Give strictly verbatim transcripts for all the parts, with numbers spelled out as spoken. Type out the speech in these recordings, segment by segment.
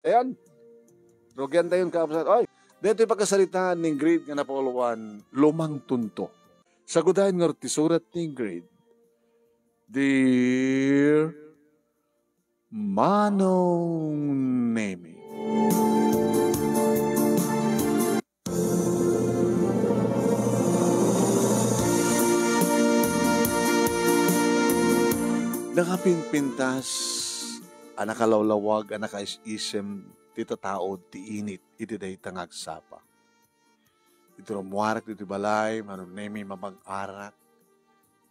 Ayan. Rugian tayon, kaabsat. Ay, daytoy pakasaritaan ni Ingrid nga napauluan, lumangtonto. Sagudayen ngarud ti surat ni Ingrid. Dear Manong Nemi. Nakapimpintas a nakalawlawag a nakaisisem ti tataud ti init iti dayta nga agsapa. Iti rummuarek ditoy balay, Manong Nemi, mapang-arak.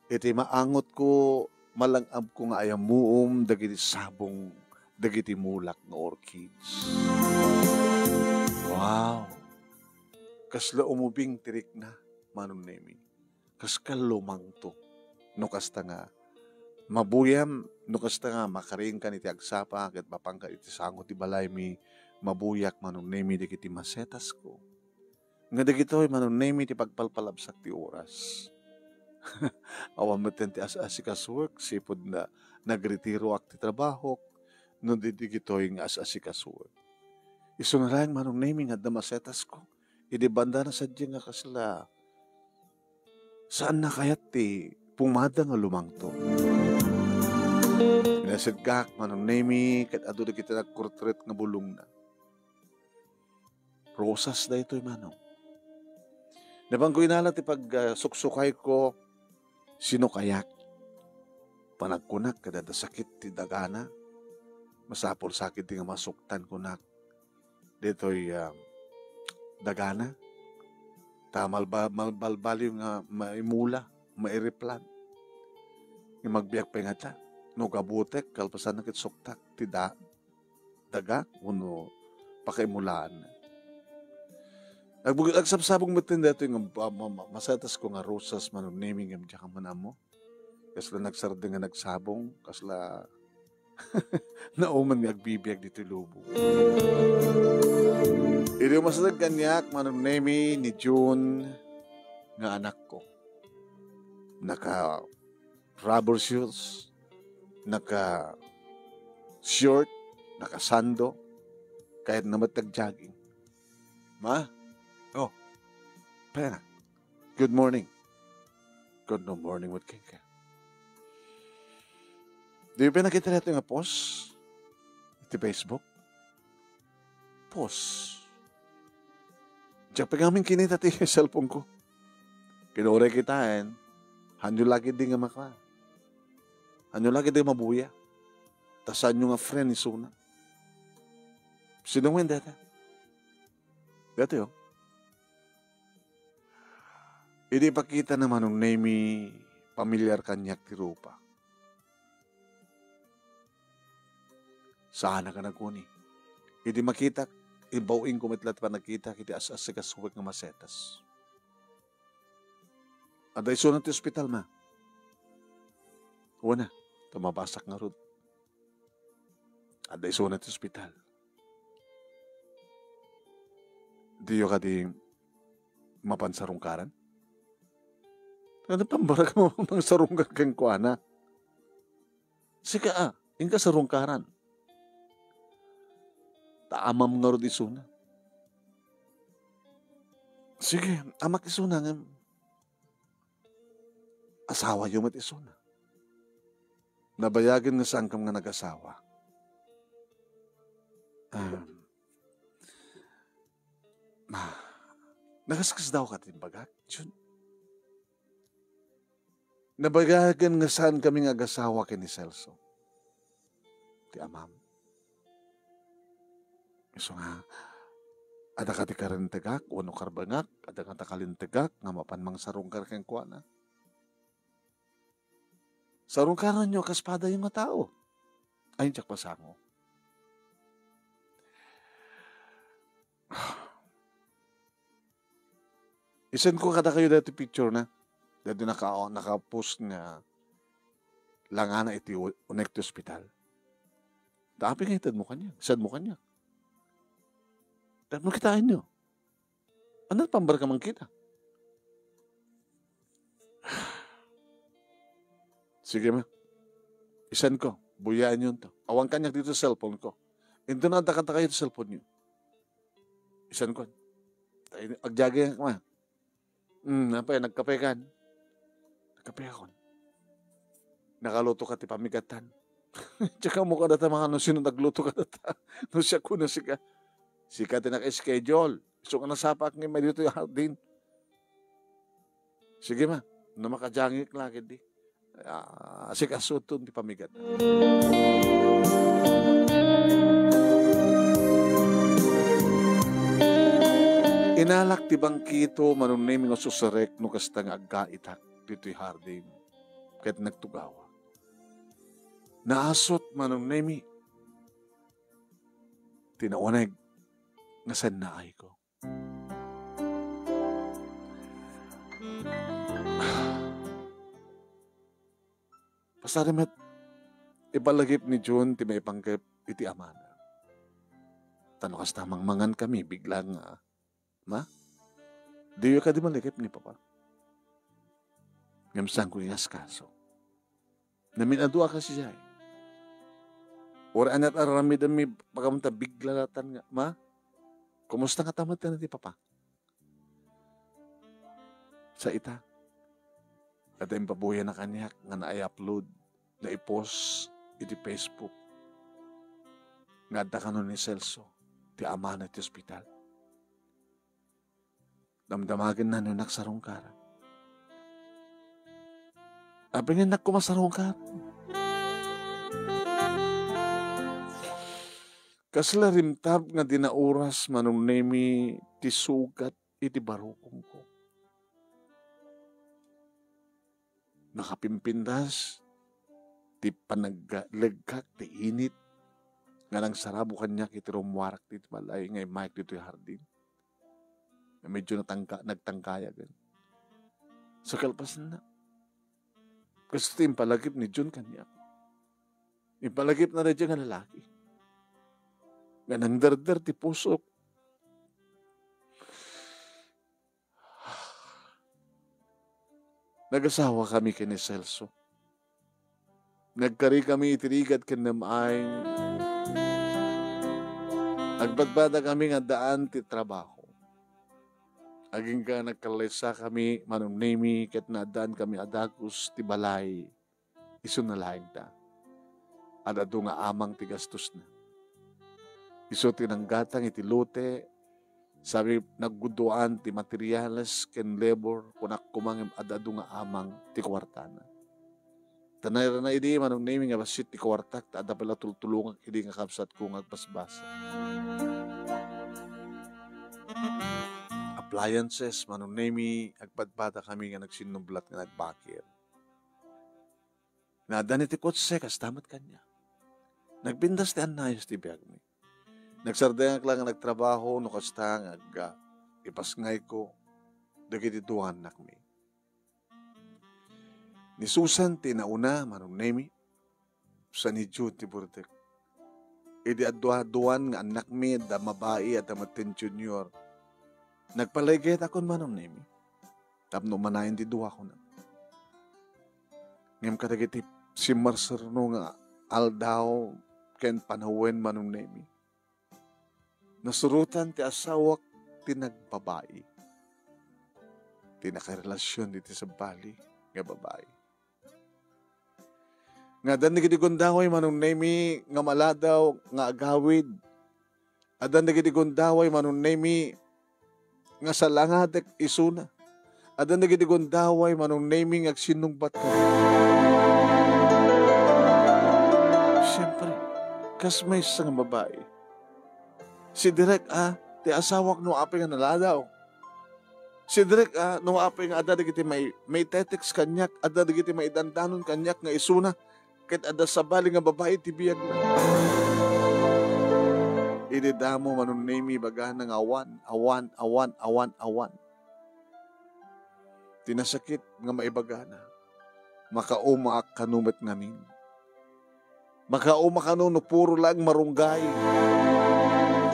Iti maangotko, malang-abko nga ayamuom dagiti sabong dagiti mulak nga orchids. Wow! Kasla umubing ti rikna, Manong Nemi. Kas kalumangto. No kasta nga mabuyam, no kasta nga makariingkan iti agsapa, ket mapanka iti sango ti balaymi, mabuyak, Manong Nemi, dagiti masetasko. Nga dagitoy, Manong Nemi, ti pagpalpalabsak ti oras. Awan metten ti as-asikasuek, sipud na nagretiroak ti trabahok, no di dagitoy nga as-asikasuek. Isuna laeng, Manong Nemi, nga adda masetasko. Idi banda na sadiay nga kasla, saan na kayat ti pumada nga lumangto. Pinasidkak, Manong Nemi, ket adu dagiti nagkurtret nga bulongna. Rosas daytoy, Manong. Napanko inala ti pag, ah, suksukayko, sino kayak? Panagkunak, kada da sakit ti dagana. Masapul sakit ti nga masuktan, kunak. Ditoy, ah, dagana. Ta malba-, malbalbaliw nga maimula, mairiplan. Nga magbiag pay ngata. No gabutek, kalpasan na ket suktak ti da-, daga, wenno pakaimulaan. Agbug-, agsabsabog metten daytoy nga, ah, ma-, ma-, masetasko nga rosas, Manong Nemi, ngem diak man ammo. Kasla nagsardeng nga nagsabong, kasla nauman nga agbibiag ditoy lubong. Idi umasideg kaniak, Manong Nemi, ni June nga anakko. Naka rubber shoes, naka short, naka sando, kayatna met nag-jogging. Ma? Oh, pena. Good morning. Good no morning met kenka. Diyo pay nakita daytoy nga post iti Facebook? Post. Diak pay ngamin kinita ti cellphone ko. Ket uray kitaen, hanyo la ketdi nga maka-, hanyo la ketdi mabuya. Ta saanyo nga friend isuna. Sino ngamin dayta? Daytoy, oh. Idi ipakitana, Manong Nemi, pamilyar kaniak ti rupa. Saanak a nagkuni. Idi makitak, ibaw-ingko met la ti panagkitak iti as-asikasuek nga masetas. Adda isuna ti ospital, ma? Wen a, ta mabasak ngarud. Adda isuna ti ospital. Diyo kadi mapan sarungkaran? Ano pambarag mo mangsarungkar kenkuana? Sika a, inka sarungkaran. Ta amam ngarud isuna. Sige, amak isuna ngem asawayo met isuna. Nabayagen nga saankam nga nagasawa. Um, ma, nagaskasdawka ti imbagak, Jun? Nabayagen nga saankami nga agasawa ken ni Celso. Ti amam. Isu nga, adda kadi karintegak, wenno karbengak, adda kadi kalintegak, nga mapan mangsarungkar kenkuana. Sarungkaranyo a kas padayo nga tao. Ay, diak pasango. Isend ko kadakayo daytoy picture na. Daytoy naka-, naka-post nga langana iti u-, unek ti ospital. Ta apay nga itedmo kaniak? Send mo kaniak. Tapno kitaenyo. Ano pambarka man kita? Sige, ma. Isend ko. Buyaen yun to. Awan kaniak dito sa cellphone ko. Inton adda kadakayo ti cellphone-yo. Isan kuan. Tay, agjaging ka, ma. Hmm, apay, nagkape kan? Nagkape akon. Nakaluto ka ti pamigatan. Tsaka mo kadata, mga no sino nagluto kadata. No siak wenno sika. Sika ti naka-schedule. Isu nga nasapak nga ditoy hardin. Sige, ma. No makajangik la, kedi. Ah, asikasoton ti pamigat. Inalak ti bangkito, Manong Nemi, nga suserek no kasta nga aggaitak ditoy hardin ket nagtugawak. Naasut, Manong Nemi, ti nauneg nga sannaayko. Pasari met, ipalagip ni Jun ti maipanggep iti amana. Ta no kasta, mangmangan kami, bigla nga, "Ma, diyo kadi malagip ni Papa?" Ngem saanko nga inasikaso. Namin-adu a kasi siya, eh. Uray aniat aramidem, pagkamta bigla latan nga, "Ma, kumusta nga tamad ka na ti Papa?" Sa ita, adda impabuyanak kaniak nga nai-upload, naipost iti Facebook nga adda kano ni Celso, ti amana ti ospital. Damdamagenna no nagsarungkar. Apay nga innak koma sarungkar? Kasla rimtab nga di nauras, Manong Nemi, ti sugat iti barukomko. Nakapimpintas ti panagleggak ti init nga nangsarabo kaniak iti rummuarak ti balay nga immayek ditoy hardin. Nga medyo natangka-, nagtangkayagen. Sa kalpasanna, kastoy ti impalagip ni Jun kaniak. Impalagipna daydiay nga lalaki. Nga nangderder ti pusok. Nagasawa kami ken ni Celso. Nagkari kami iti rigat ken nem-ay. Agbadbada kami nga addaan ti trabaho. Agingga nagkallaysa kami, Manong Nemi, ket naaddaan kami a dagus ti balay. Isu na laeng ta. Ad-adu nga amang ti gastosna. Isu ti nanggatang iti lote, sabi, nagguduan ti materials ken labor, kunak koma ngem ad-adu nga amang ti kuartana. Ta nairana idi, Manong Nemi, nga bassit ti kuartak, ta adda pay la tultulongak idi nga kabsatko nga agbasbasa. Appliances, Manong Nemi, agpadpada kami nga nagsinnublat nga nagbakir. Naaddaan iti kotse, kasta met kaniak. Nagpintas ti annayos ti biagmi. Nagsardengak la nga nagtrabaho no kasta nga agga-, ipasngayko dagiti dua annakmi. Ni Susan ti nauna, Manong Nemi, sa ni Jude ti burdek. Idi adua-duan nga annakmi, adda mabai, adda met ti junior, nagpalaygetakon, Manong Nemi. Tapno umanayen ti dua, kuna. Ngem kadagiti simmarserno nga aldaw ken panawen, Manong Nemi, nasurotan ti asawak ti nagbabai. Ti nakarelasion iti sabali nga babai. Nga addan dagiti gundaway, Manong Nemi, nga maladaw nga agawid. Addan dagiti gundaway, Manong Nemi, nga salangatek isuna. Addan dagiti gundaway, Manong Nemi, nga agsinnungbat kaniak. Siempre, kas maysa nga babai, siderrek a ti asawak no apay nga naladaw. Siderrek a no apay nga adda dagiti mai-, maitetext kaniak, adda dagiti maidandanon kaniak nga isuna, ket adda sabali nga babai ti biagna. Idi damo, Manong Nemi, ibagana nga awan, awan, awan, awan, awan. Ti nasakit nga maibagana, makaumaak kano met ngamin. Makauma kano no puro laeng marunggay.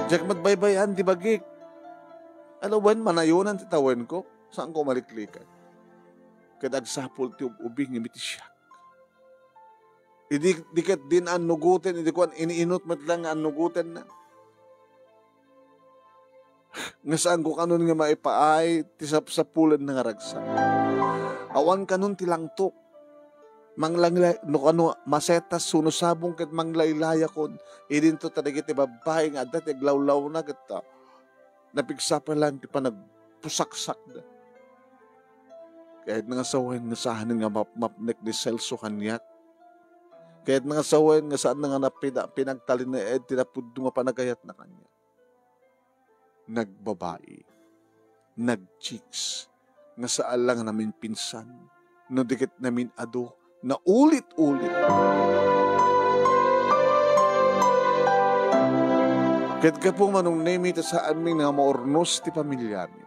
Diak met baybay-an ti bagik. Ala wen, manayonan ti tawenko, saanko maliklikan. Ket agsapul ti ub-ubingem iti siak. Idi, di ket din annugoten, idi kuan, iniinut met lang nga annugotenna. Nga saanko kanon nga maipaay ti sapsapulenna nga ragsak. Awan kanon ti langtok. Manglangla-, no kano, masetas wenno sabong ket manglaylayakon. Idinto ta dagiti babbai nga adda ti aglawlawna ket, ah, napigsa pay lang ti panagpusaksakda. Kayatna nga sawen nga saanen nga mapmapnek ni Celso kaniak. Kayatna nga sawen nga saanna nga napida-, pinagtalinaed ti napudno nga panagayatna kaniak. Nagbabai, nagchicks, nga saan lang a naminpinsan, no di ket namin-adu, naulit-ulit. Ket gapu, Manong Nemi, ta saanmi nga maurnos ti pamiliami.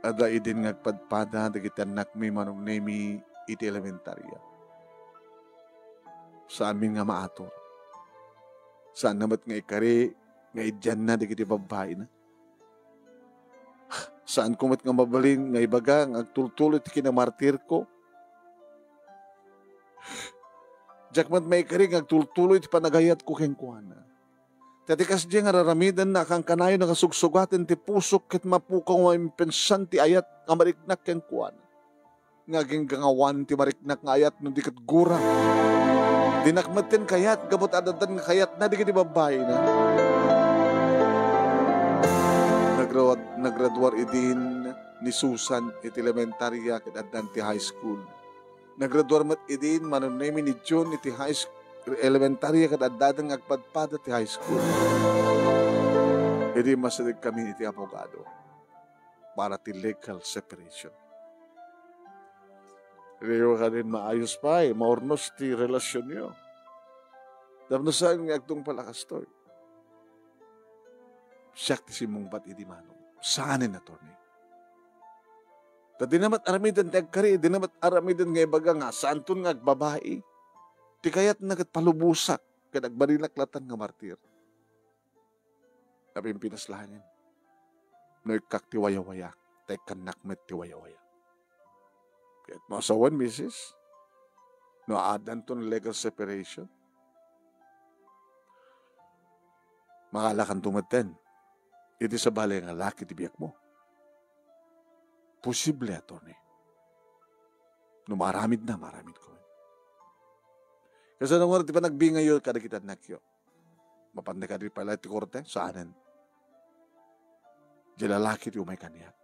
Adda idin nga agpadpada dagiti annakmi, Manong Nemi, iti elementarya. Saanmi nga maatur. Saanna met nga ikari nga idianna dagiti babbaina. Saanko met nga mabalin nga ibaga nga agtultuloy ti kinamartirko. Diak met maikari nga agtultuloy ti panagayatko kenkuana. Ta ti kasdi nga raramidenna, kankanayon a kasugsugaten ti pusok ket mapukaw nga maminpinsan ti ayat nga mariknak kenkuana. Nga aginggangawan ti mariknak nga ayat no di ket gura. Dinak metten kayat gapu ta addan nga kayatna dagiti babbaina. Nagrawad-, nagraduar idin ni Susan iti elementarya ket addan ti high school. Nagraduar met idin Manong Nemi ni Jun iti high sch-, elementarya ket addan nga agpadpada ti high school. Idi masideg kami iti abogado para ti legal separation. Diyo kadin maayos pay, maurnos ti relasionyo. Tapno saan nga agtungpal a kastoy? Siak ti simmungbat idi, Manong. Saanen, attorney. Ta dina met aramiden ti agkari, dina met aramiden nga ibaga nga saanton nga agbabai. Ti kayatna ket palubosak, ket agbalin latta nga martir. Napimpinas laengen. No ikkak ti wayawayak, ta ikkannak met ti wayawayak. Ket no asawen, misis, no addanton legal separation, mangalakanto metten iti sabali nga laki ti biagmo. Posible, attorney. No maaramidna, maaramidko. Kasano ngarud ti panagbingayyo kadagiti annakyo? Mapanna kadi pay laeng ti korte? Saanen. Diay lalaki ti umay kaniak.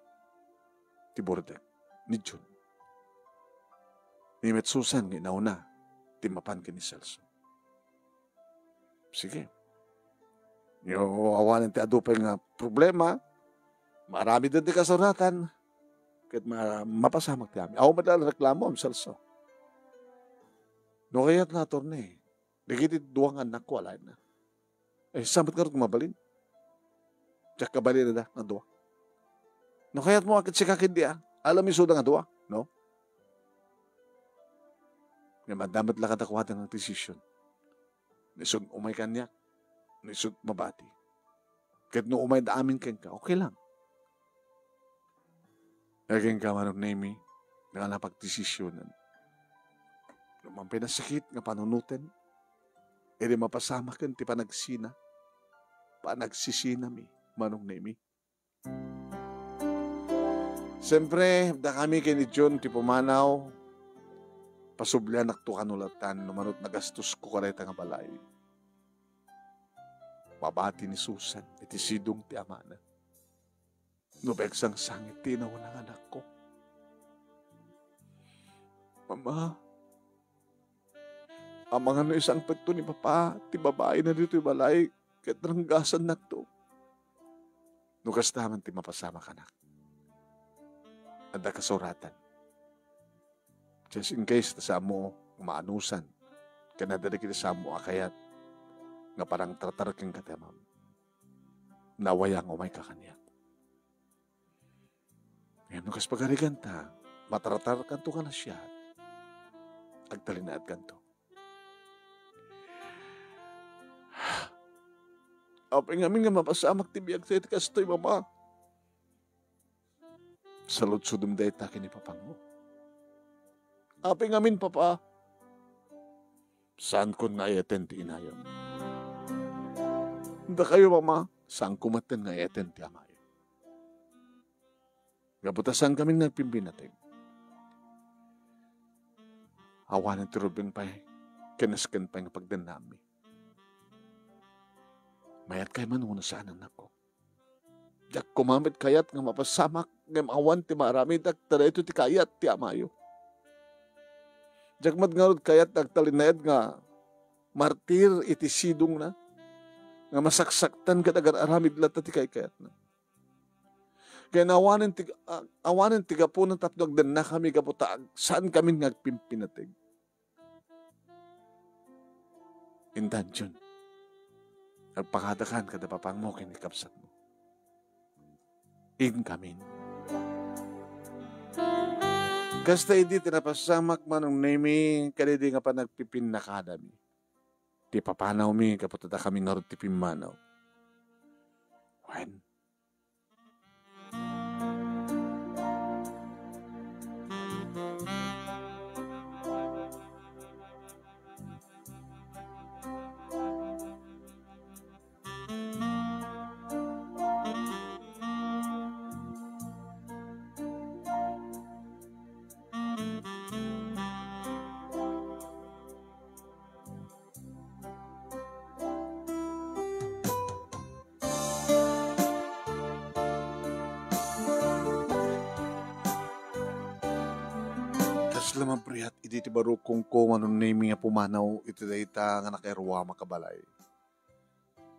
Ti burdek. Ni Jun. Ni met Susan nga inauna ti mapan ken ni Celso. Sige. No awanen ti adu pay nga problema, maaramiden ti kasuratan, ket ma-, mapasamak ti amin. Awan met la reklamo, Celso. No kayatna, attorney, dagiti dua nga annakko, alaenna. Eh, saan met ngarud nga mabalin? Diak kabalin ida nga dua. No kayatmo, ket sika ketdi, a. Alam isuda nga dua, no? Nga madamot la kadakuada nga desisyon. No isut' umay kaniak, no isut' mabati. Ket no umayda amin kenka, okay lang. Kenka, Manong Nemi, nga napagdesisyonan. No man pay nasakit nga panunoten, idi mapasamaken ti panagsina, panagsisinami, Manong Nemi. Siyempre, dakami ken ni Jun ti pumanaw, pasublianakto kano latan no manut nagastosko kadayta nga balay. Mabati ni Susan iti sidong ti amana. No pagsangsangit ti inauna nga anakko. Mama, amangan no isangpetto ni Papa ti babaina ditoy balay ket ranggazannakto. No kasta man ti mapasamak, anak. Adda kasuratan. Just in case ta saanmo nga maanusan ken adda dagiti saanmo a kayat nga parangtratar kenka ti amam, naawayang umayka kaniak. Ngem no kas pagariganta, matratarkanto nga naasiat, agtalinaedkanto. Apay ngamin nga mapasamak ti biagtayo iti kastoy, Mama? Saludsodem dayta ken ni Papangmo. Apay ngamin, Papa? Saankon nga ayeten ti inayo. Dakayo, Mama, saanko metten nga ayeten ti amayo. Gapu ta saankamin nga agpimpinateg. Awanen ti rubeng pay, ken nasken pay nga pagdennaammi. Mayat kay man wenno saan, anakko? Diak koma met kayat nga mapasamak ngem awan ti maaramidak ta daytoy ti kayat ti amayo. Diak met ngarud kayat nga agtalinaed nga martir iti sidongna, nga masaksaktan ket agar-aramid latta ti kaykayatna. Ken awanen ti, a-, awanen ti gapuna tapno agdennakami gapu ta ag-, saankamin nga agpimpinateg. Intan, Jun, agpakadakan kada papangmo ken ni kabsatmo. Inkamin. Kasta idi ti napasamak, Manong Nemi, kadidi nga panagpipinnakadami. Ti papanawmi, gapu ta dakami ngarud ti pimmanaw. Wen, Kasla mabriat idi ti barukongko, Manong Nemi, nga pumanaw iti dayta nga nakairuamak a balay.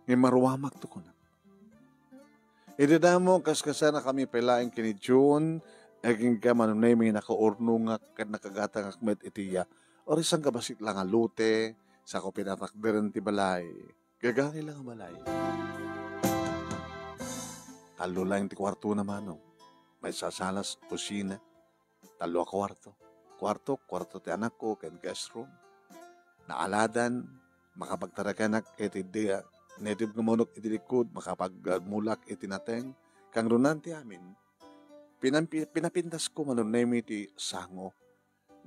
Ngem aruamakto, kunak. Idi damo, kaskasanakami pay laeng ken ni Jun, agingga, Manong Nemi, nakaurnongak ken nakagatangak met iti iya. Uray saan nga bassit la nga lote, sako pinatakderen ti balay. Gagangay la nga balay. Tallo laeng ti kuartona, Manong. Maysa a sala, kusina, tallo a kuarto. Kuarto, kuarto ti anakko, ken guest room. Naaladan, makapagtarakenak iti di-, native nga manok iti likod, makapagmulak iti nateng. Kangrunan ti amin, pinampi-, pinapintasko, Manong Nemi, ti sango.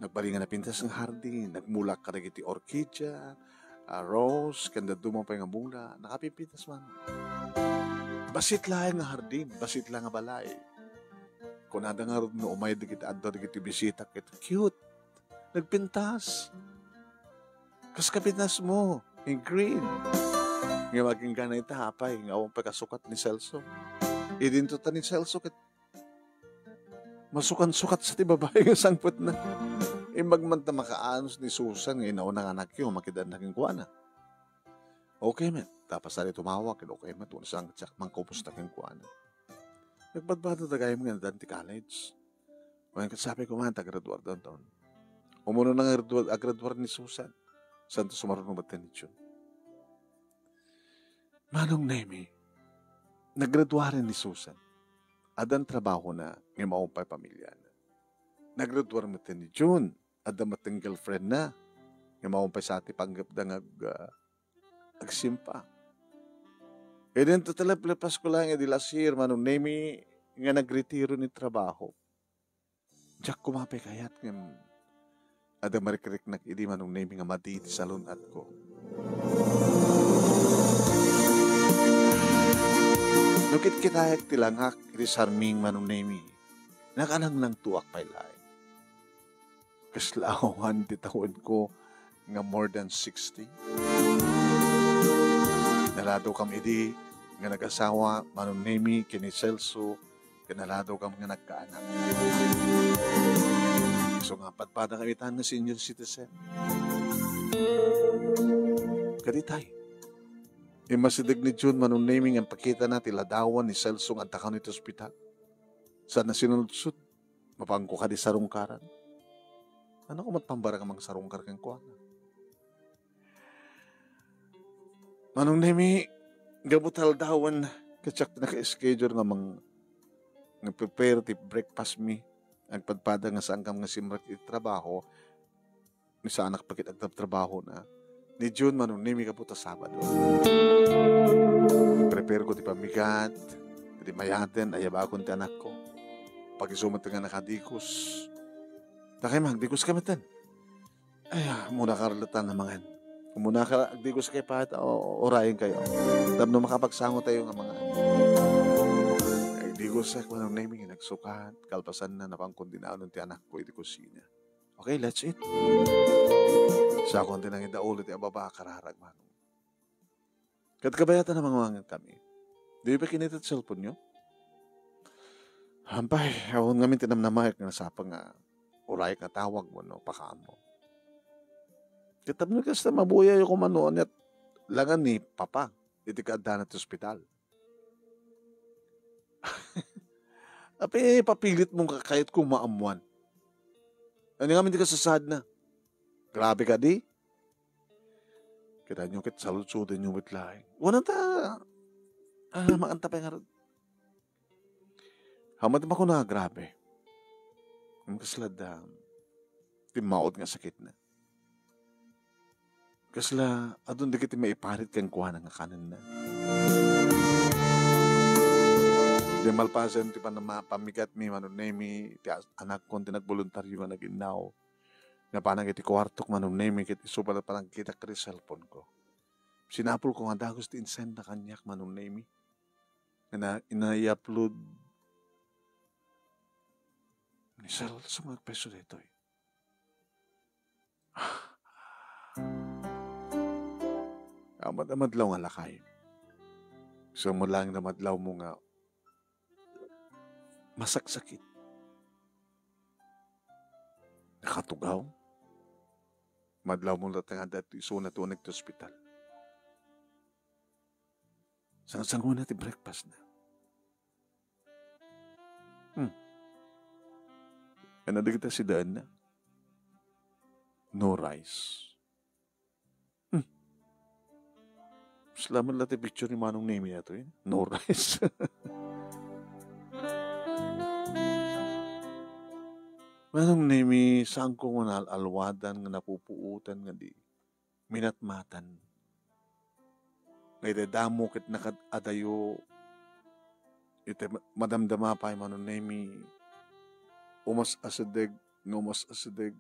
Nagbalingan a pintas nga hardin, nagmulak kadagiti orkidea, a, rose, ken dadduma pay nga mula, nakapimpintas man. Bassit laeng nga hardin, bassit la nga balay. Kunada ngarud no umay dagiti adda dagiti bisita ket cute. Nagpintas. Kas kapintasmo, in green. Nga maginggana ita, apay, nga awan pay kasukat ni Celso. Idinto ta ni Celso ket masukan-sukat sa ti babai nga sangpetna. Imbag man ta makaanos ni Susan nga inauna nga anakyo, makidanna kenkuana. Okay met, ta pasali tumawag, ken okay met, wenno saan nga siak mangkumusta kenkuana. Nagpadpada dagayem nga nadan ti college. Wen ket sapay koma ta graduar danton. Umuna nga agradua-, agraduar ni Susan. Saan ta sumaruno met ken ni Jun. Manong Nemi, nagraduaren ni Susan. Addan trabahona, ngem awan pay pamiliana. Nagraduar met ni Jun, adda met ti girlfriendna, ngem awan pay sa ti panggepda nga ag-, ah, agsimpa. Idinto ta lepas-lepasko laeng idi last year, Manong Nemi, nga nagretiro ni trabaho. Diak koma pay kayat ngem adda marikriknak idi, Manong Nemi, nga madi ti salun-atko. No kitkitaek ti langak iti sarming, Manong Nemi, nakanangnangtoak pay laeng. Kasla awan ti tawenko nga more than sixty. Naladokam idi nga nagasawa, Manong Nemi, ken ni Celso, ken naladokam nga nagkaanak. Isu nga padpadakami ita nga senior citizen. Kaditay, immasideg ni Jun, Manong Nemi, nga impakitana ti ladawan ni Celso nga adda kano iti ospital. Saanna sinudsod, mapanko kadi sarungkaran? Ania koma ti pambarang a mangsarungkar kenkuana? Manong Nemi, gapu ta aldawen, ket siak ti naka-schedule nga mang-, nga prepare ti breakfast mi. Agpadpada nga saankam nga simrek iti trabaho, ni saanak pay ket agtrabtrabahona. Ni Jun, Manong Nemi, gapu ta Sabado. Prepare ko ti pammigat, ti mayaten, ayabagon ti anakko. Pag-isu met nga nakadikos. Dakay, magdikos ka metten. Ay, ah, muna ka rulatan na mangan. Umuna ka, agdigos kay pay, o, urayen kayo. Tapno makapagsango tayo nga mga, agdigos ak, Manong Nemi, nga nagsukat, kalpasanna, napankon dinanon ti anakko iti kusina. Okay, that's it. Sakon ti nangidaulo ti ababa, kararag, Manong. Ket kabayatan a mangwangan kami. Di pa kinita ti cellphone-yo? Hampay, awan ngamin ti namnamaek nga sapay nga uray nga tawag wenno pakaammo. Ket tapno kasta, mabuyayo koma no aniat langan ni Papa iti kaaddana ti ospital. Apay, papilit mo nga kayatko maammoan. Ania ngamin ti kasasaadna? Grabe kadi. Kitaenyo ket saludsodenyo met laeng. Wen ta, ah, maanta pay ngarud. Hamat makuna, grabe. Ngem kasla adda timmaud nga sakitna. Kasla adun dagiti maiparit kenkuana nga kanenna. Di malpasen ti panama-, pammigatmi, Manong Nemi, ti as-, anakkon ti nagboluntario nga naginnaw. Napanak iti kuartok, Manong Nemi, ket isu pay la panagkitak iti cellphone-ko. Sinapulko nga dagus ti insenda kaniak, Manong Nemi. Nga na-, inay-upload ni Celso nga agpayso daytoy. Amat-amadlaw nga lakay. Sa mo lang na madlaw mo nga masaksakit. Nakatugaw. Madlaw mo latta nga dati isuna ti uneg ti ospital. Sangsango na ti breakfast na. Hmm. Ano dagita sidaanna? No rice. Hmm. Salamat la ti picture ni Manong Nemi ato, eh. No rice. Manong Nemi, saanko nga naal-alwadan nga napupuotan nga di minatmatan. Nga iti damo ket nakad-adayo, iti ma-, madamdama pay, Manong Nemi, umas-asideg nga umas-asideg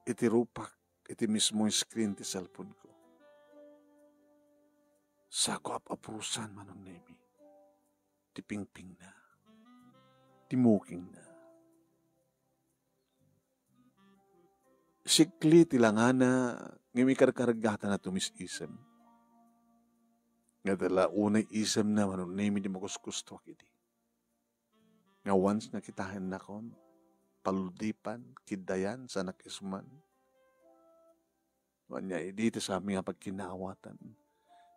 iti rupak iti mismo screen ti cellphone-ko. Saanko ap-apusan, Manong Nemi, ti pingpingna, ti mukingna. Sikli ti langana, ngem ikarkargatan a tumis-isem. Nga dala unay isemna, Manong Nemi, ti makuskustuak idi. Nga once nga kitaennakon, paludipan, kiddayan, saanak isuman. Ania idi ti sami nga pagkinaawatan.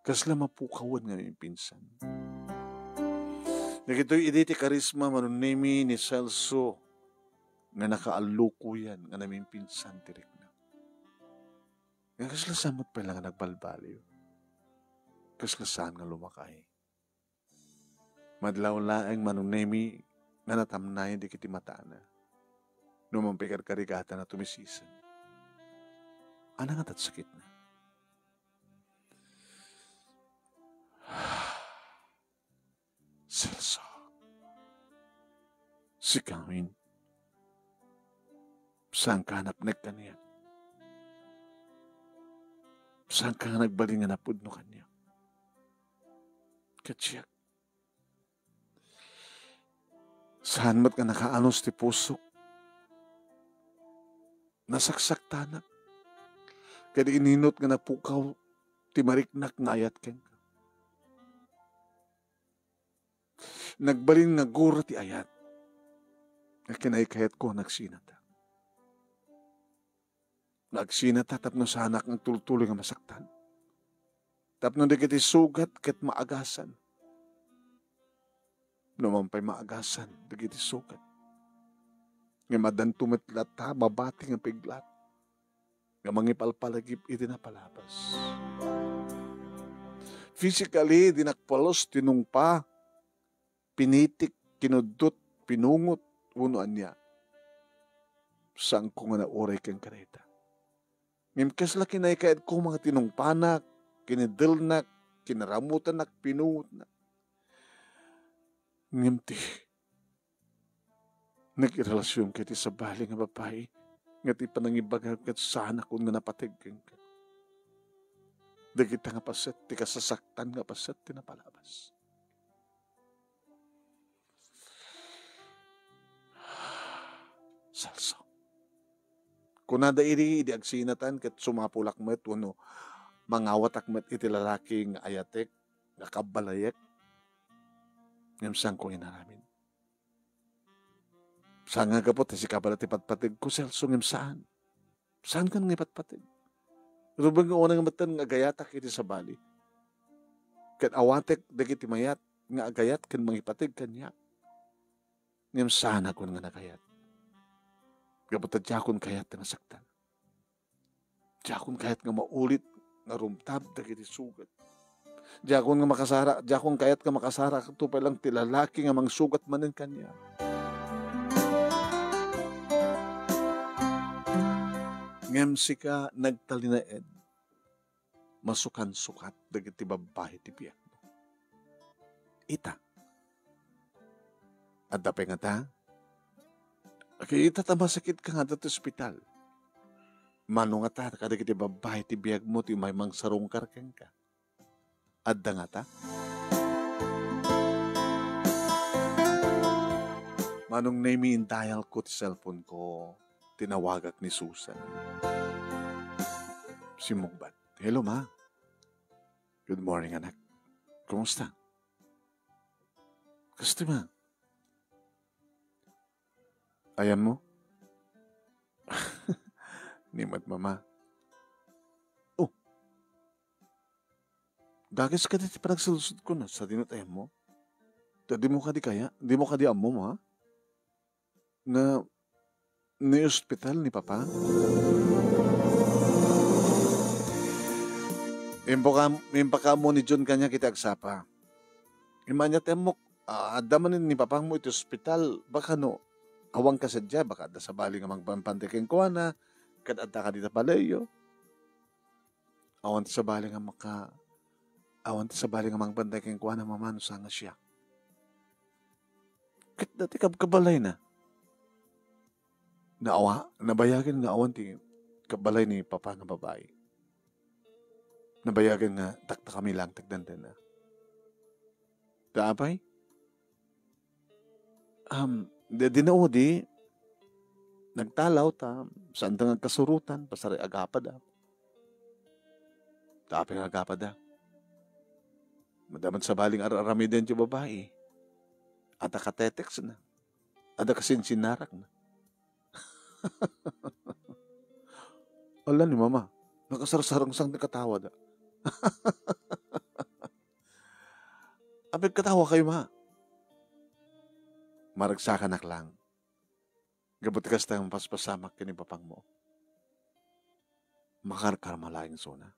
Kasla mapukawen nga maipinsan. Dagitoy idi ti karisma, Manong Nemi, ni Celso nga nakaallukoyan nga namimpinsan ti rikna. Nga kasla saan met pay la nga nagbalbaliw. Kasla saan nga lumakay. Madlaw laeng, Manong Nemi, nga natamnayen dagiti matana. No mangpikarkarigatan a tumisisem. Ania nga tatsakitna? Celso. Sikamin. Saanka napnek kaniak. Saanka nga nagbalin nga napudno kaniak. Ket siak, saan met nga nakaanus ti pusok. Nasaksaktanak. Ket ininut nga napukaw ti mariknak nga ayat kenka. Nagbalin nga gura ti ayat nga kinaykayatko nga agsinata. Nga agsinata tapno saanak nga agtultuloy nga masaktan. Tapno dagiti sugat ket maagasan. No man pay maagasan dagiti sugat, ngem addanto met latta mabati nga piglat nga mangipalpalagip iti napalabas. Physically, di nakpulos, tinungpa, pinitik, kinuddot, pinungot, wenno ania. Saanko nga nauray kenka dayta. Ngem kasla kinaykayatko nga tinungpanak, kiniddelnak, kinaramotanak, pinungotnak. Ngem ti nagirelasionka iti sabali nga babai, nga ti panangibagam ket saanakon nga napateg kenka. Dagita nga paset ti kasasaktan nga paset ti napalabas. Celso. Kunada idi, idi agsinatan ket sumapulak met wenno mangawatak met iti lalaki nga ayatek, nga kabbalayek. Ngem saanko nga inaramid. Saan nga gapu ta sika pay la ti patpategko, Celso, ngem saan. Saankan nga ipatpateg. Rumbeng nga unay nga metten nga agayatak iti sabali. Ket awatek dagiti mayat nga agayat ken mangipateg kaniak. Ngem saanakon nga nagayat. Gapu ta diakon kayat ti nasaktan. Diakon kayat nga maulit nga rumtab dagiti sugat. Diakon nga makasara-, diakon kayat nga makasarakato pay lang ti lalaki nga mangsugat manen kaniak. Ngem sika nagtalinaed, masukansukat dagiti babbai ti biagmo. Ita, adda pay ngata? Ket ita ta masakitka nga adda ti ospital. Mano ngata kadagiti babbai ti biagmo ti umay mangsarungkar kenka? Adda ngata? Manong Nemi, indayalko ti cellphone ko, tinawagak ni Susan. Simmungbat. Hello, ma. Good morning, anak. Kumusta? Kastoy, ma? Ayanmo? Ni met, mama. Oh. Dakes kadi ti panagsaludsodko, no? Sadino ti ayanmo? Ta dimo kadi kaya? Dimo kadi ammo, ma? Nga naiospital ni Papa? Impaka-, impakaammo ni John kaniak iti agsapa. Ngem ania ti ammok, ah, adda manen ni papangmo iti ospital, baka no, awan ka sadiay, baka adda sabali nga mangpanpantay kenkuana, ket adda ka dita baleyyo. Awan ti sabali nga maka-, awan ti sabali nga mangbantay kenkuana, mama, no saan nga siak. Ket dati kabkabalayna. Naawa-, nabayagen nga awan ti kabalay ni Papa nga babai. Nabayagen nga taktakami lang ti agdandanna. Ta apay? Am, di, di na udi, nagtalaw ta, saan ta nga agkasurotan, pasaray agapada. Ta apay nga agapada? Madama ti sabali nga ar-aramiden ti babai. Adda kateteksna. Adda kasinsinnarakna. Ala ni Mama, nakasarsarangsang ti katawada. Apay agkatawakayo, Ma? Maragsakanak lang. Gapu ti kasta nga mapaspasamak ken ni papangmo. Makarkarma laeng isuna.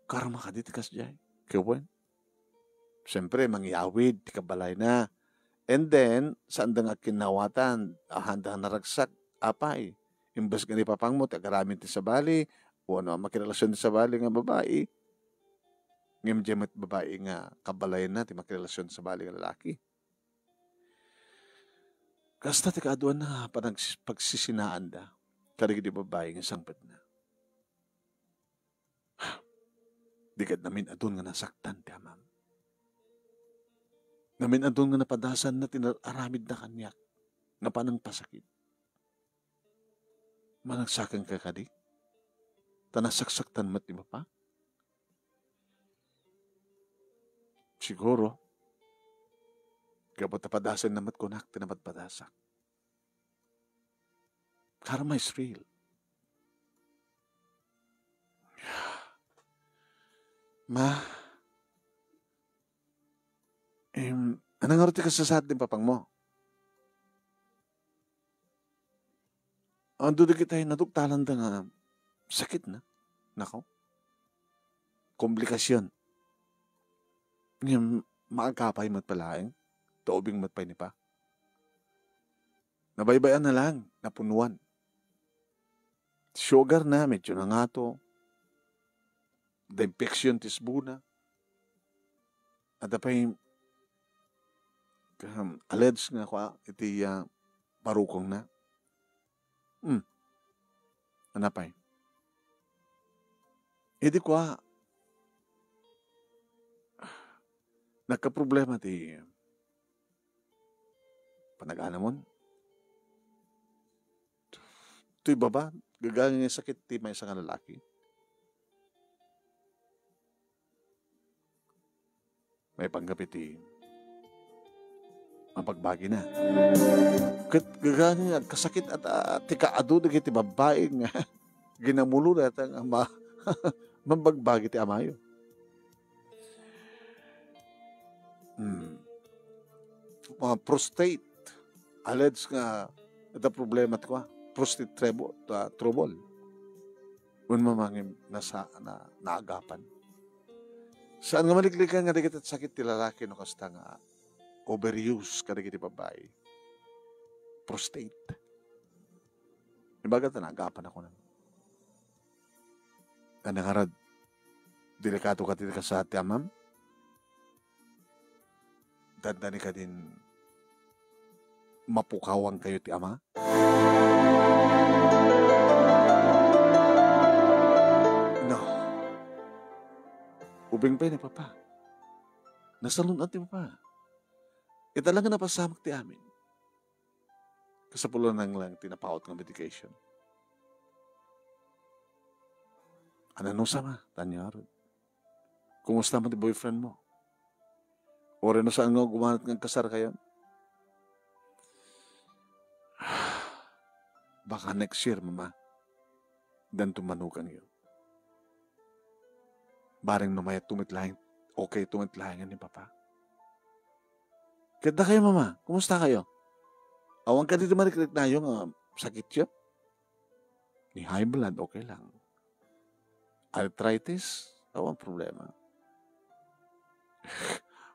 Karma kadi ti kasdiay? Ket wen, siempre, mangyawid ti kabalayna. And then, saanda nga agkinnawatan, a, haanda nga naragsak, apay. Imbes nga ni papangmo ti agaramid ti sabali, wenno a makirelasyon ti sabali nga babai, ngem diay met babai nga kabalayna ti makirelasyon ti sabali nga lalaki. Kasta ti kaaduanna nga panagsis-, pagsisinaanda kadagiti babbai nga sangpetna. Di ket namin-adun nga nasaktan ti amam. Namin-adun nga napadasanna ti nar-, aramidna kaniak nga panangpasakit. Managsakanka kadi? Ta nasaksaktan met ni Papa? Siguro. Gapu ta padasenna met kunak ti napadpadasak. Karma is real. Ma, em, ania ngarud ti kasasaad ti papangmo? Adu dagiti naduktalanda nga sakitna. Nako. Komplikasyon. Ngem maagapay met pay laeng, ta ubing met pay ni Pa. Nabaybay-anna laeng, napunuan. Sugar na, medyo nangato. Da infection ti isbuna. Adda pay, um, alleged nga kua, iti, ah, barukongna. Hmm. Anapay? Idi kua, nagkaproblema ti panaganamon. Toy baba, gaga nga sakit ti maysa nga lalaki. Maipanggep iti mabagbagina. Ket gaga nga agkasakit at, ah, ti kaadu dagiti babbai nga ginamulo dayta nga ma-, mambagbagi ti amayo. Hmm. Ah, prostate. Alleged nga adda problema ti kua, prostate trebu-, ah, trouble. Wen mamangim nasa-, na-, naagapan. Saan nga maliklikan nga dagiti sakit ti lalaki no kasta nga overuse kadagiti babbai. Prostate. Ibaga ta naagapan ako na. Ania ngarud, delikado kadi ti kasasaad ti amam? Dandani kadin mapukawankayo ti ama? No. Ubing pay ni Papa. Nasalun-at ti Papa. Ita lang nga napasamak ti amin. Kasapulan lang ti napaut nga medication. Ania no sa ma, tanyo arud. Kumusta man ti boyfriend mo? Uray no saan nga gumanat nga agkasarkayon? Baka next year, Mama. Danto manukangyo. Bareng no mayat tumitlaeng, okay tumitlaengan ni Papa. Ket dakayo, Mama, kumusta kayo? Awan kadi ti marikriknayo nga sakityo? Ni high blood, okay lang. Arthritis, awan problema.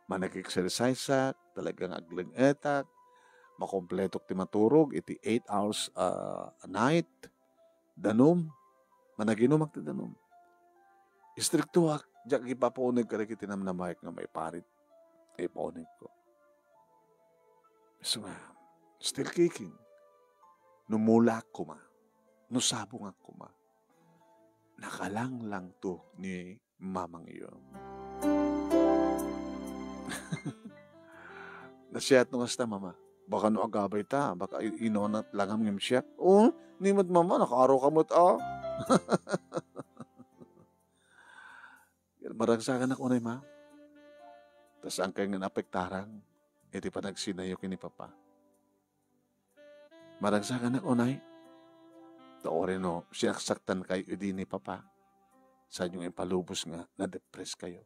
Manag-exercise-ak, talagang agling-etak, makompletok ti maturog iti eight hours, ah, a night. Danum, managinumak ti danum. Istriktoak, diak ipapauneg kadagiti namnamaek nga maiparit. Ipaunegko. Isu nga, still kicking. No mulak koma, no sabongak koma, nakalanglang to ni mamangyo. Nasiat no kasta, Mama. Baka no agabay ta, baka i-, inonat langam ngem siak. Oh, ni met, Mama, nakaaro ka met, ah. Maragsakanak unay, Ma. Ta saankay nga naapektaran iti panagsinayo ken ni Papa. Maragsakanak unay, ta uray no sinaksaktankayo idi ni Papa, saanyo nga impalubos nga na-depress kayo.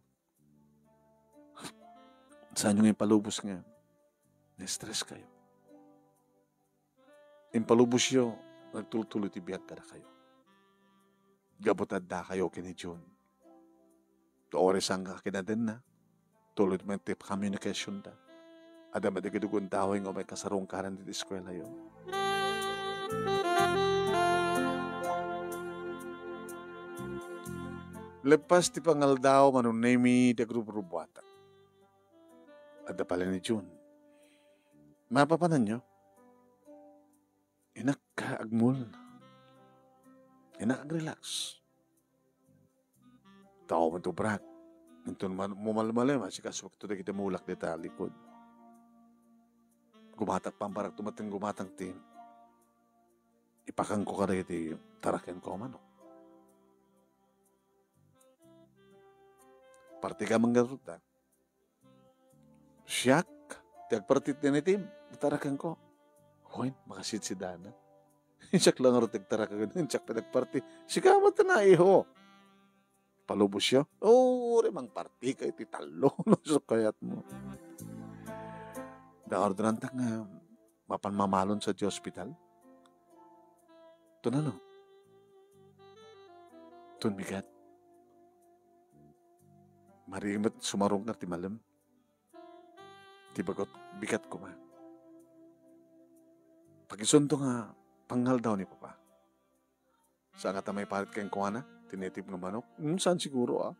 Saanyo nga impalubos nga na-stress kayo. Impalubosyo, nagtultuloy ti biag kadakayo. Gapu ta adda kayo ken ni Jun. Ta uray saan nga kinadenna, tuloy met ti communication da. Adda met dagiti gundaway nga umay kasarungkaran iti eskuelayo. Lepas ti pangaldaw, Manong Nemi, di agrubrubuatak. Adda pala ni Jun. Mapapananyo? Inak agmul. Inak agrelax. Tao met ubrak. Inton man-, mumalmalem, asikasuakto dagiti mulak dita likud. Gumatak pambarakto met gumatang ti ipakangko kadagiti tarakenko a manok. Parti ka manggaruta. Siak, ti agparti ti native, itarakenko. Hoy, makasidsidana. Siak lang aro ti agtaraken, siak ti nagparti. Sika met na, iho. Palubos siya. Oh, uri mang parti kay ti tallo. No, so kayat mo. Da ordenan ta nga mapan mamalon sa di hospital. Tunano? Tun bigat. Marimet sumarungkar ti malem. Ti bagot bigat koma. Pakisunto nga pangaldaw ni Papa. Saan nga ta maiparit kenkuana ti native nga manok? Hmm, saan siguro, ah?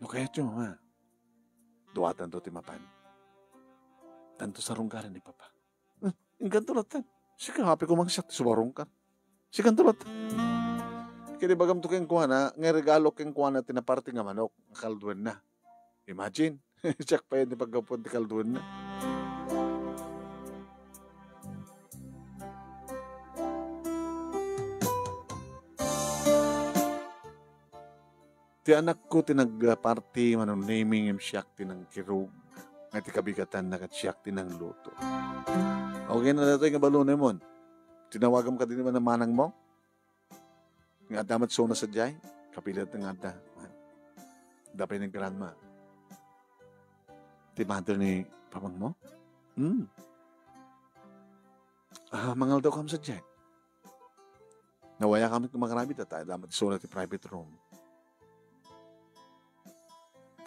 No kayatyo, Mama, duatanto ti mapan. Tanto sarungkaran ni Papa. Hmm, inkanto latta. Sika, apay, koma nga siak ti subarongkar. Sikanto latta. Ket ibagamto kenkuana nga iregalo kenkuana ti naparti nga manok nga kalduenna. Imagine, siak pay ti paggapuan ti kalduenna. Ti anakko ti nagparti, Manong Nemy, ngem siak ti nangkirog nga ti kabigatanna ket siak ti nangluto. Okay na daytoy nga balonenmon. Tinawagam kadi ni manang-manangmo? Nga adda met isuna sadiay? Kapilat nga adda. Adda pay ni grandma. Ti mother ni papangmo? Hmm. Ah, mangaldaw kam sadiay. Nawaya kami kumakarabit, ta adda met isuna ti private room.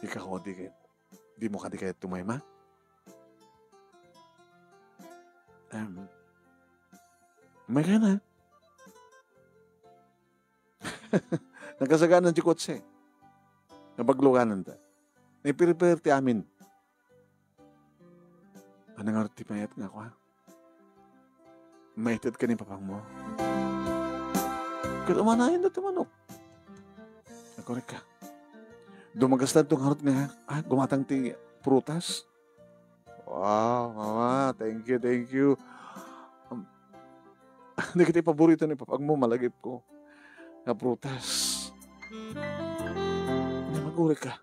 Ikaw, di kay, di mo kadi kayat tumayma? Em, may ka na. Nakasaganan ti kotse. Nabaglukanan ta. Naiprepare ti amin. Ano nga ti mayat nga kwa? Maited ka ni papangmo. Ket umanayon da ti manok. Nagkorek ka. Dumagas lang itong harot nga, ah, gumatang ti prutas. Wow, mama, thank you, thank you. Um, dagiti paborito ni papangmo, malagipko. Nga prutas. Nagkorek ka.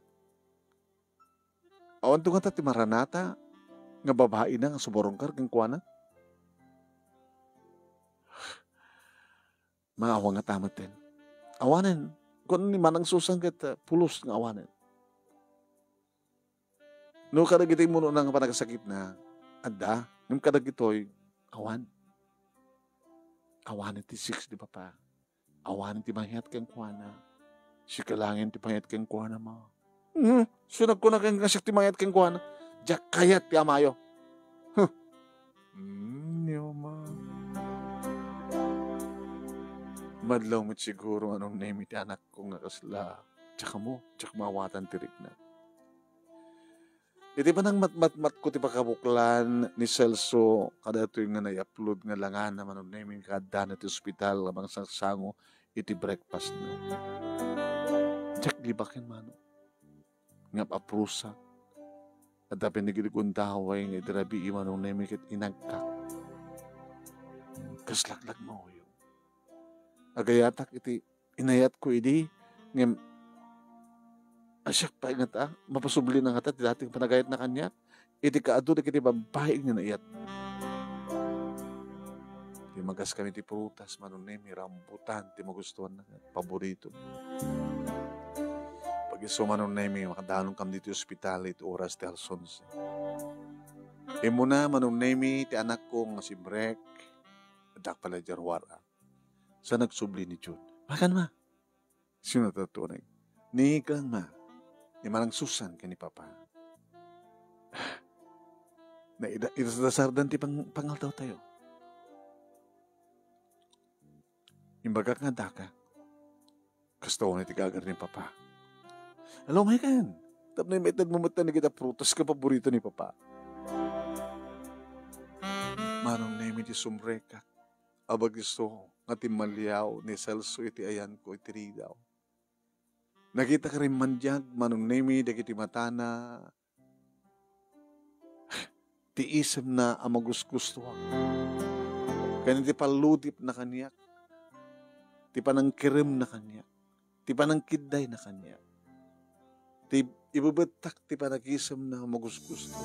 Awanto ngata ti maranata nga babaina nga subarongkar kenkuana? Maawa ngata metten. Awanen, kuan ni Manang Susan ket, uh, pulos nga awanen. No kadagiti immunona nga panagsakitna, adda, ngem kadagitoy, awan. Awanen ti sex ni Papa. Awan ti mayat kenkuana. Sika laeng ti mayat kenkuana, ma. Hmm, sino nagkuna ken nga siak ti mayat kenkuana? Diak kayat ti amayo. Huh. Hmm, ni ama. Madlaw met siguro nga Manong Nemy ti anakko nga kasla. Diak ammo, diak maawatan ti rikna. Iti panangmatmatmatko ti pakabuklan ni Celso kadaytoy nga nai-upload nga langana, Manong Nemy, nga addana ti ospital nga mangsangsango iti breakfastna. Diak libaken, Manong, nga aprusak. Adda pay dagiti gundaway nga iti rabii, Manong Nemy, ket inagkak. Kas laklagmawyo. Agayatak iti inayatko idi, ngem, a, siak pay ngata, mapasublina ngata ti dating panagayatna kaniak, iti kaadu dagiti babbai nga naiyat. Ti magas kami ti prutas, Manong Nemy, rambutan ti magustuanna, paborito. Pag-isu, Manong Nemy, makadalon kam ditoy ospital iti oras ti alas onse. Immuna, Manong Nemy, ti anakko nga si Brek, addak pala di ruar, a. Sa nagsubli ni June. Makan, ma. Sino tato ni? Ni Grandma, ni Manang Susan, ken ni Papa. Na ida, idasdasardan ti pang-, pangaldaw tayo. Imbagak nga daka, kasta unay ti gagar ni Papa. Alumay kan, tapno maited mo met dagiti prutas nga paborito ni Papa. Manong Nemy ti sumrekak, a bagiso nga timmaliaw ni Celso iti ayanko iti ridaw. Nakitak rimmandiag, Manong Nemy, dagiti matana, ti isemna a magusgustuak. Ken iti palludipna kaniak, ti panangkiremna kaniak, ti panangkiddayna kaniak, ti ibebettak ti panagisemna a magusgusto.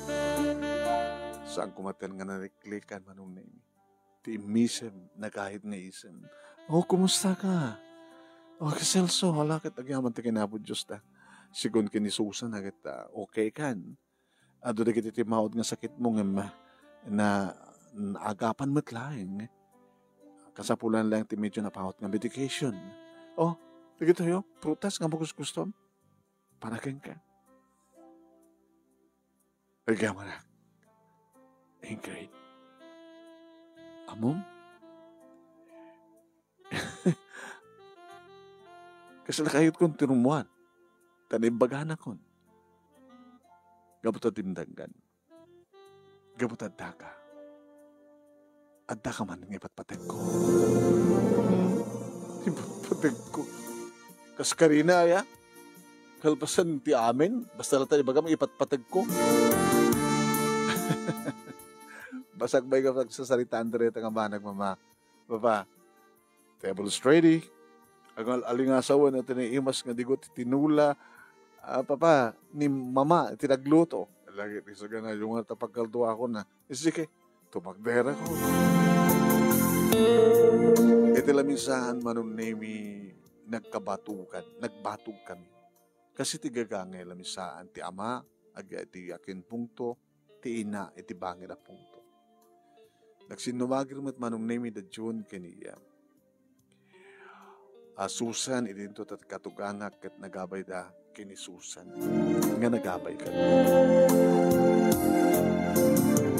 Saan ko maten nga nariklikan, Manong Nemy. Ti immisem, nagayat nga isem. "Oh, kumusta ka? Oh, Celso, hala ket agyaman ti kinapo Dios ta." Sigun ken ni Susan, ket, ah, okay kan. Adu dagiti timaud nga sakitmo ngem, ah, na, naagapan met laeng. Kasapulan laeng ti medyo napaut nga medication. Oh, dagitoy, oh, prutas nga magusgustom. Para kenka. Agyamanak. Ingrid. Ammom? Kasla kayat kon tinummuan. Ta naimbaganakon. Gapu ta dimdanggan. Gapu ta daka. Addaka man nga ipatpategko. Ipatpategko. Kas karina, aya? Kalpasan ti amin, basta latta ibagam, ipatpategko. Basag bay ka pagsasaritaan dayta nga banag, Mama. Papa, table's ready. Agal-, alingasawen a tiniimas nga digo ti tinula. Ah, Papa, ni Mama, ti nagluto. Lagi ti sagana, yung nga tapagkalduakon na. Sige, tumagdera ko. Iti lamisaan, Manong Nemi, nagkabatugan, nagbatog kami. Kasi ti gagangay lamisaan, ti ama, ag-, ti akinpungto, ti ina, iti bangir a pungto. Nagsinnumagir met Manong Nemi da June ken iya. A Susan, idinto ta katuganak ket nagabayda ken ni Susan nga nagabay kaniak.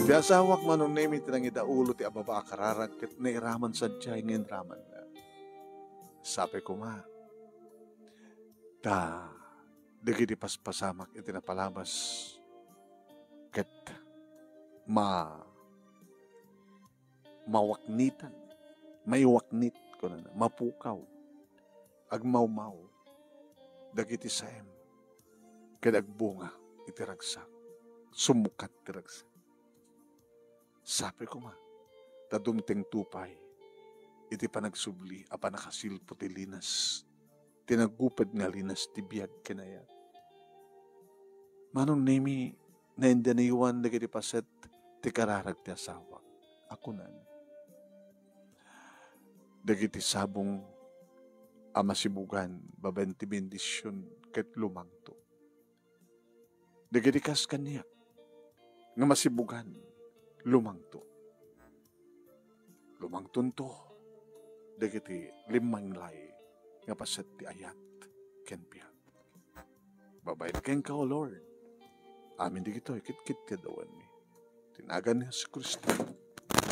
Ti asawak Manong Nemi ti nangidaulo ti ababa a kararag ket nairaman sadiay nga inramanna. Sapay koma, ta dagiti paspasamak iti napalabas ket ma-, mawaknitan, maiwaknit, kunana, mapukaw, agmawmaw dagiti saem, ket agbunga iti ragsak, sumukat ti ragsak. Sapay koma, ta dumtengto pay iti panagsubli a pannakasilpo ti linas, ti naguped nga linas ti biag ken ayat. Manong Nemi, naindaniwan dagiti paset ti kararag ti asawak a kunana, dagiti sabong a masibugan babaen ti bendision ket lumangto. Dagiti kas kaniak nga masibugan, lumangto. Lumangtonto dagiti limmanglay nga paset ti ayat ken biag. Babaen kenka, O Lord, amin dagitoy kitkit ti adawanmi. Ti nagan ni Jesu-Cristo,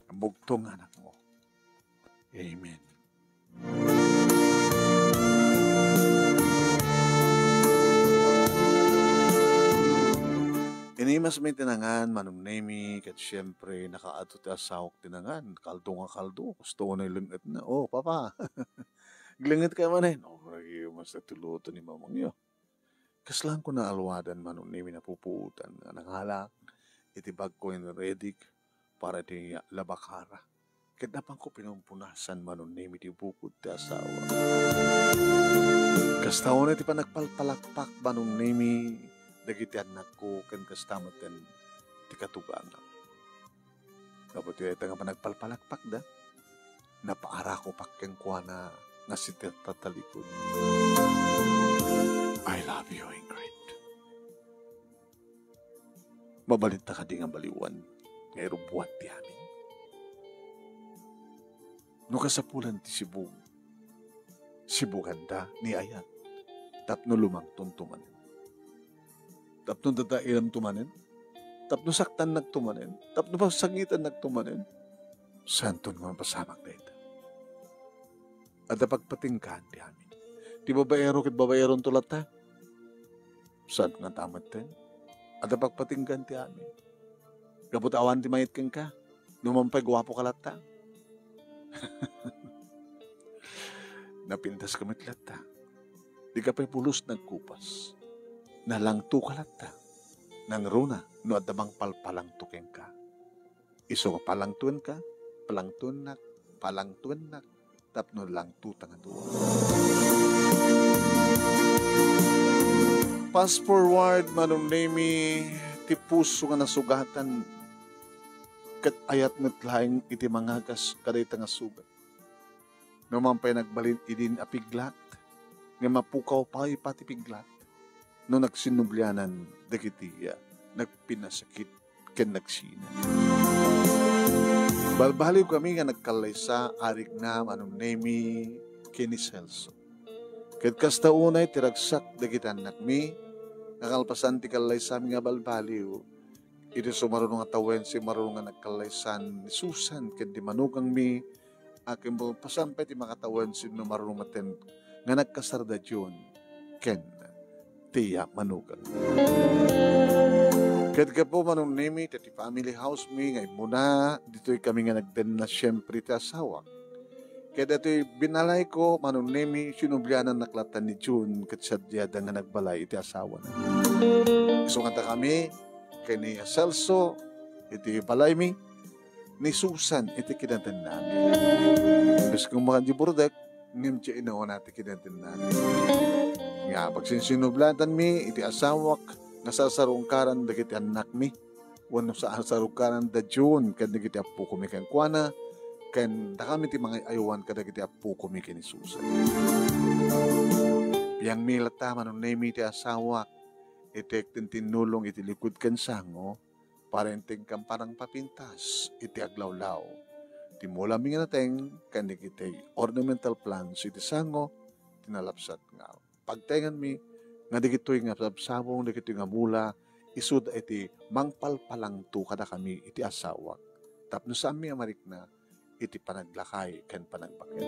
a bugtong nga anakmo. Amen. Inimas mi ti nangan, Manong Nemi, ket siempre, nakaadto ti asawak ti nangan. Kaldo nga kaldo, kasto unay leng-etna. Oh, Papa, leng-et kayo manen. Oh, lagi, mas natuluto ni mamangyo. Kasla nga naaluadan, Manong Nemi, napupuotan nga nangalak iti bagko nga inredik para iti labakara. Ket napanko pinumpunasan, Manong Nemi, ti bukod ti asawa. Kasta unay ti panagpalpalakpak, Manong Nemi, dagiti annakko ken kasta metten ti katugangak. Gapu ti dayta nga panagpalpalakpakda, napaarakopak kenkuana nga sitatalikudan. I love you, Ingrid. Mabalinta kadi nga baliwan nga irubbuan ti amin? No kasapulan ti sibug, sibuganda ni ayat tapno lumangtonto manen. Tapno dadailamto manen. Tapno saktannakto manen. Tapno pagsangitannakto manen. Saanton nga mapasamak dayta. Adda pagpatinggaan ti amin. Ti babaero ket babaeronto latta. Saan nga ta metten? Adda pagpatinggaan ti amin. Gapu ta awan ti mangngeg kenka. No man pay guapo ka latta. Napintas ka met latta. Di ka pay pulos nagkupas. Nalangto ka latta. Nangruna no adda mangpalpalangto kenka. Isu nga palangtuenka, palangtuennak, palangtuennak, tapno langtota nga dua. Fast forward, Manong Nemi, ti puso nga nasugatan, ket ayat met laeng iti mangagas kadayta nga sugat. No man pay nagbalin idin a piglat, nga mapukaw pay pati piglat, no nagsinnublianan dagiti, ah, nagpinasakit ken nagsina. Balbaliw kami nga nagkallaysa, arigna, Manong Nemi, ken ni Celso. Ket kasta unay ti ragsak dagiti annakmi, nga kalpasan ti kallaysami nga balbaliw, idi sumaruno nga tawen, sumaruno nga nagkallaysan ni Susan ken di manugangmi, a ken pasan pay ti makatawen sinno maruno maten nga nagkasar da June ken ti iya manugang. Ket gapu, Manong Nemi, iti family house mi nga immuna, ditoy kami nga nagdenna siempre ti asawak. Ket ditoy binalayko, Manong Nemi, sinublianannak latta ni June ket sadiada nga nagbalay iti asawana. Isu kanta kami ken ni Celso iti balaymi, ni Susan iti kinatennami. Imbes nga umakan di burdek, ngem ti inauna ti kinatennami. Nga pagsinsinublianmi iti asawak nga sarsarungkaran dagiti annakmi, wenno sarsarungkaran da June ken dagiti appokomi kenkuana, ken dakami ti mangay-aywan kadagiti appokomi ken ni Susan. Biangmi latta, Manong Nemi, ti asawak iti agtintinnulong iti likud ken sango, parenteng ken panangpapintas iti aglawlaw. Ti mulami nga nateng ken dagiti ornamental plants iti sango ti nalapsat nga pagtenganmi nga dagitoy nga sabsabong, dagitoy nga mula, isuda iti mangpalpalangto kadakami iti asawak tapno saanmi a marikna iti panaglakay ken panagbaket.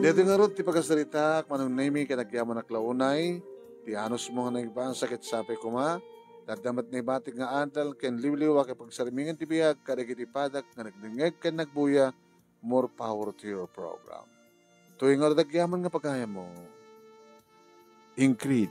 Daytoy ngarud ti pagasaritaak, Manong Nemi, ket agyamanak la unay ti anusmo nga naibasa ket sapay koma, adda met naibatik nga adal ken liwliwa ket pagsarmingan ti biag kadagiti padak nga nagdengngeg ken nagbuya. More power to your program. Toy ngarud agyaman nga pagayammo, Ingrid.